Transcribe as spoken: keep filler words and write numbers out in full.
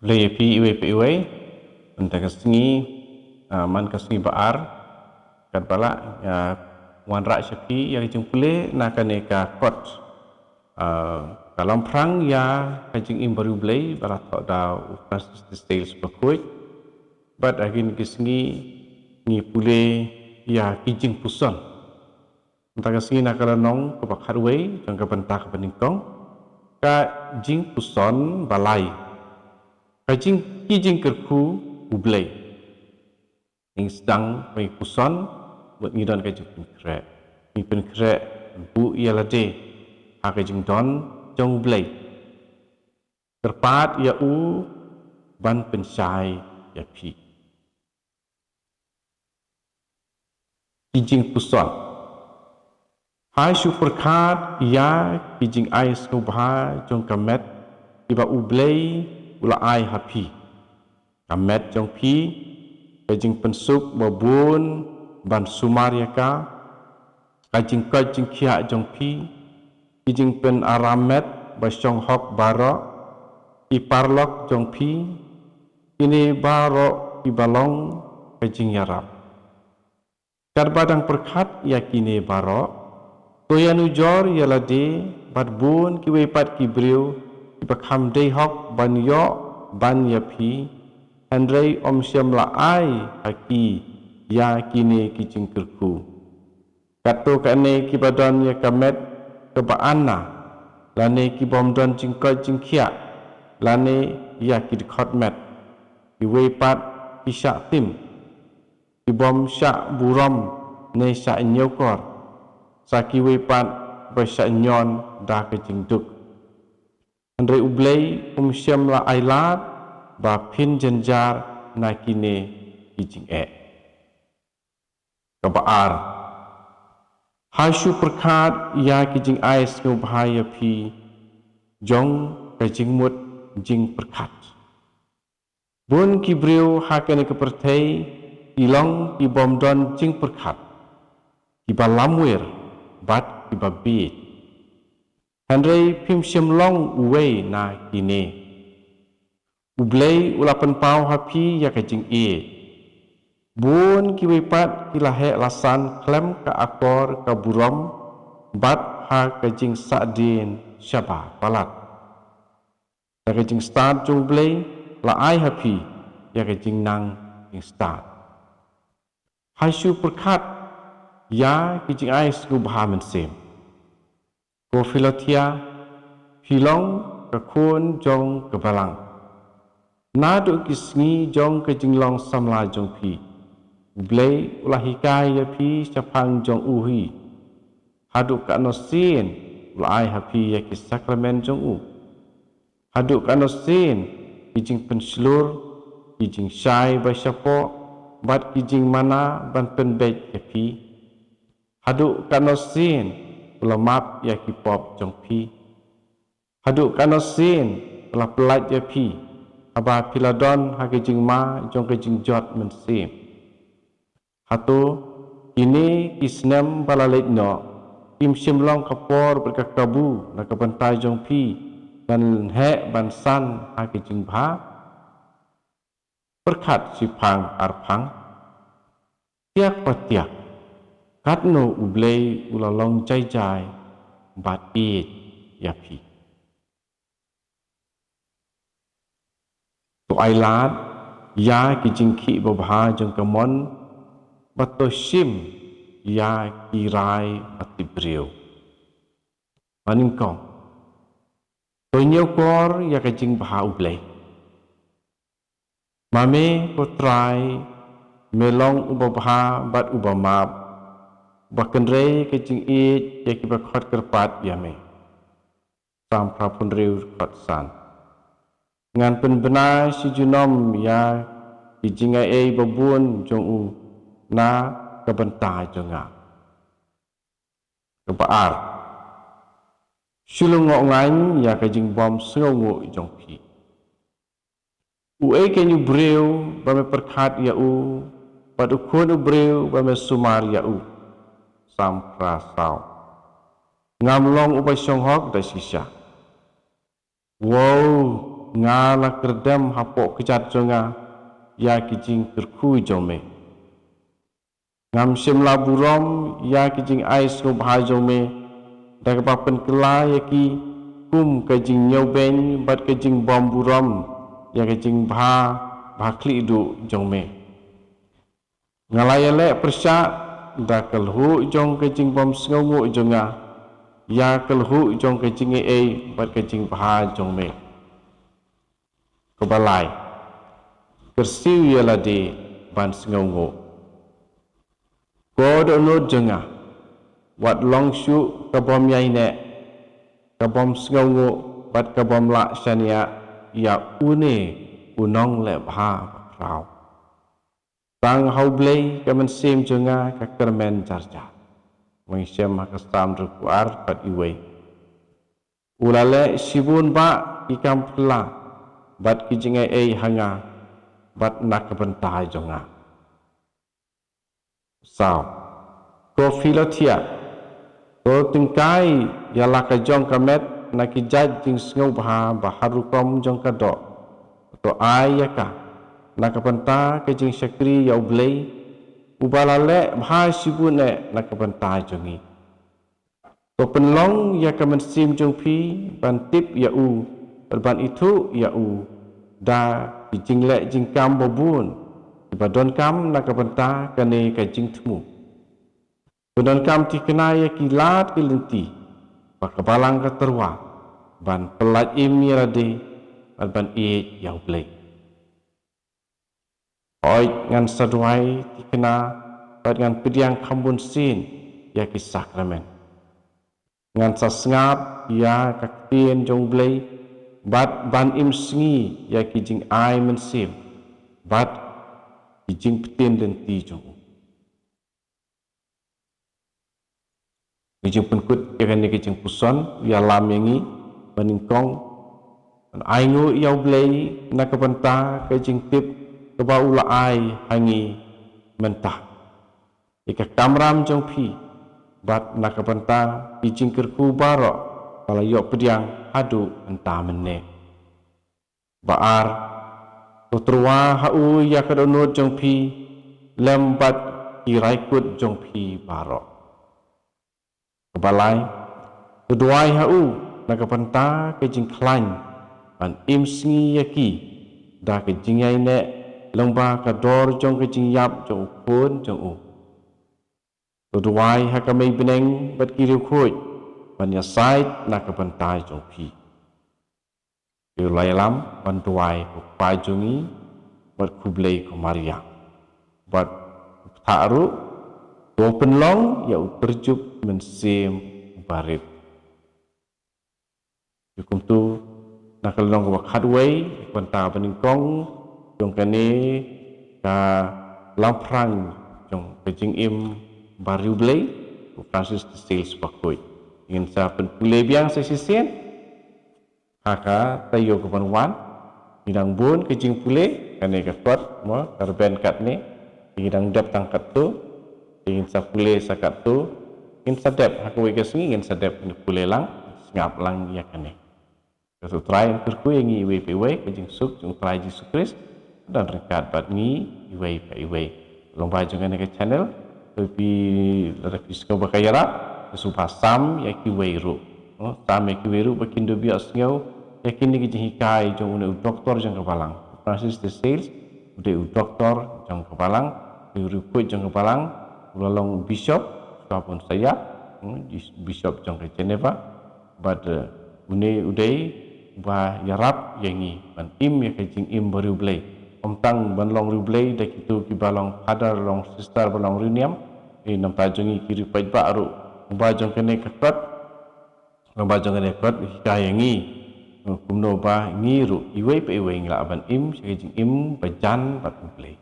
Khublei ïa phi iwei pa iwei. Mynta ka sngi, ah, man ka sngi ba ar, katba lah, ah, wanrah sha phi ïa ka jingpule na kane ka kot, ah, ka lamphrang ïa ka jingim bariewblei ba la thoh da u Francis de Sales bakhuid. Bad ha kine ki sngi ngi pule ïa ki jingpuson. Mynta ka sngi na ka lynnong kaba khatwei jong ka bynta kaba nyngkong, ka jingpuson ba lai. Ka jing, ki jingkyrkhu U Blei. Ngi sdang ba ngi puson, bad ngi don ka jingpynkhreh. Ngi pynkhreh buh ïa lade ha ka jingdon jong U Blei. Kyrpad ïa u ban pynshai ïa phi. Ki jingpuson. Ha shu pyrkhat ïa ki jingai sngewbha jong ka met kiba U Blei u la ai ha phi. Ka met jong phi, ka jingpynsuk ba bun ban sumar ïa ka, ka jingkoit jingkhiah jong phi, ki jingpynaram met ba shong hok baroh, ki paralok jong phi, kine baroh kiba long ka jingïarap. Katba dang pyrkhat ïa kine baroh, to ïanujor ïa lade bad bun kiwei pat ki briew kiba kham dei hok ban ïoh ban ïa phi, hynrei ym shym la ai ha ki ïa kine ki jingkyrkhu. Katto katne kiba don ïa ka met kaba anna, lane ki bym don jingkoit jingkhiah, lane ïa ki dkhot met, kiwei pat ki shah tim, ki bym shah burom ne shah ñiewkor, sa kiwei pat ba shah ñion da ka jingduk. Hynrei U Blei um shym la ai lad ba phin jynjar na kine ki jingeh. Kaba ar. Ha shu pyrkhat ïa ki jingai sngewbha ïa phi jong ka jingmut jingpyrkhat. Bun ki briew ha kane ka pyrthei ki long ki bym don jingpyrkhat, kiba lamwir bad kiba bieit. Hynrei phim shym long uwei na kine. U Blei u la pynpaw ha phi ïa ka jingïeit. Bun kiwei pat ki la heh la san khlem ka akor ka burom bad ha ka jingsahdien shabar palat. Da ka jingstad jong U Blei la ai ha phi ïa ka jingnang jingstad. Ha shu pyrkhat ïa ki jingai sngewbha mynsiem. Ko Philothea, phi long ka khun jong ka balang. Naduh ki sngi jong ka jinglong samla jong phi, U Blei u la hikai ïa phi shaphang jong u hi. Haduh katno sien u la ai ha phi ïa ki sakramen jong u. Haduh katno sien ki jingpynshlur, ki jingshai ba shapoh bad ki jingmana ban pynbeit ïa phi. Haduh katno sien u la map ïa ki pop jong phi. Haduh katno sien u la pyllait ïa phi haba phi la don ha ka jingma jong ka jingjot mynsiem. Hato kine ki snem ba la leit noh kim shym long ka por bad ka kabu na ka bynta jong phi ban heh ban san ha ka jingbha? Pyrkhat shiphang arphang. Tiak pa tiak, katno U Blei u la long jai jai bad ïeit ïa phi. To ai lad ïa ki jingkhih babha jong ka mon bad to shim ïa ki rai ba tip briew. Ba nyngkong, to ñiewkor ïa ka jingbha U Blei. Ma me ko Trai, me long uba bha bad uba map, uba kynrei ka jingïeit ïa kiba khot kyrpad ïa me. Salm phra phew hynriew dkhot san. Ngan pynbna shi junom ïa ki jingai ei ba bun jong u na ka bynta jong nga. Kaba ar. Shu lyngngoh ngan ïa ka jingbym sngewnguh jong phi. Uei keiñ u briew ba me pyrkhat ïa u, bad u khun u briew ba me sumar ïa u? Salm phra saw. Ngam long uba shong hok da shisha. Wow, nga la kyrdem hapoh kjat jong nga ïa ki jingkyrkhu jong me. Ngam shym la burom ïa ki jingai sngewbha jong me, da kaba pynkylla ïa ki kum ka jingñiewbeiñ bad ka jingbym burom ïa ka jingbha bha khlieh duh jong me. Nga la ïaleh pyrshah da ka lhuh jong ka jingbym sngewnguh jong nga ïa ka lhuh jong ka jingaiei bad ka jingbha jong me. Kaba lai, kyrsiew ïa lade ban sngewnguh. Ko dohnud jong nga, wat long shuh ka bym ïaineh, ka bym sngewnguh bad ka bym lah shaniah ïa une u nongleh bha bakhraw. Tang ha U Blei ka mynsiem jong nga ka kyrmen jar jar. Ngi shem ha ka Salm hynriew phew ar, khat uwei. U la leh shibun bah ki kam phylla bad ki jingai ei ha nga bad na ka bynta jong nga. Saw. Ko Philothea, to tyngkai ïa la ka jong ka met na ki jait jingsngewbha ba har rukom jong ka doh. To ai ïa ka na ka bynta ka jingshakri ïa U Blei, uba la leh bha shibun eh na ka bynta jong ngi. To pynlong ïa ka mynsiem jong phi ban tip ïa u, bad ban ithuh ïa u da ki jingleh jingkam babun kiba donkam na ka bynta kane ka jingthmu. Pyndonkam thikna ïa ki lad ki lynti ba ka balang ka tyrwa ban pyllait im ïa lade bad ban ïeit ïa U Blei. Hooid, ngan sa duwai thikna bad ngan pdiang kham bun sien ïa ki sakramen. Ngan sa sngap ïa ka ktien jong U Blei bad ban im sngi ïa ki jingai mynsiem bad ki jingpyntip lynti jong u. Ngi jingpynkut ïa kane ka jingpuson, ïalam ïa ngi ba nyngkong ban ainguh ïa U Blei na ka bynta ka jingtip kaba u la ai ha ngi mynta, ïa ka kamram jong phi, bad na ka bynta ki jingkyrkhu baroh ba la ïoh pdiang haduh mynta mynne. Ba ar, to tyrwa ha u ïa ka dohnud jong phi lem bad ki raikut jong phi baroh. Kaba lai, to duwai ha u na ka bynta ka jingkhlaiñ ban im sngi ïa ki da ka jingïaineh lyngba ka dor jong ka jingïap jong u Khun jong u. To duwai ha ka Mei Bneng bad ki riewkhuid ban ïasaid na ka bynta jong phi. Ïa u la ïalam ban duwai ko Kpa jong ngi bad ko Blei ko Maria bad u Kpa ruh, to pynlong ïa u tyrjup Mynsiem Barit. Ïa kumto, na ka lynnong kaba khatwei, bynta ba nyngkong jong kane ka lamphrang jong ka jingim bariewblei, u Francis de Sales bakhuid. Ngin sa pynpule biang sa shisien ha ka taïew kaban wan. Ngi dang bun ka jingpule, kane ka kot mo ka rben katne. Ngi dang dep tang katto, ngin sa pule sa katto. Ngin sa dep ha kawei ka sngi, ngin sa dep, ngin pule lang, sngap lang ïa kane. Ka U Trai un kyrkhu ïa ngi iwei pa iwei, ka jingsuk jong U Trai Jisu Khrist don ryngkat bad ngi iwei pa iwei. Lyngba jong kane ka channel, to phi, lada phi sngew ba ka ïarap, to sngewbha sam ïa kiwei ruh. No, sam ïa kiwei ruh ba kin dup ïohsngew ïa kine ki jinghikai jong une u doktor jong ka balang. Francis de Sales, u dei u doktor jong ka balang, u dei u riewkhuid jong ka balang, u la long bishop, shuwa ba un sa ïap, hmm, bishop jong ka Geneva. Bad, eh, une u dei uba ïarap ïa ngi ban im ïa ka jingim bariewblei. Ym tang ban long riewblei da kito kiba long father, long sister, ba long riewniam. Eh, namar jong ngi ki riewpaidbah ruh, lyngba jong kane ka kot, lyngba jong kane ka kot u hikai ïa ngi, eh, kumno ba ngi ruh iwei pa iwei ngi lah ban im sha ka jingim ba jan bad U Blei.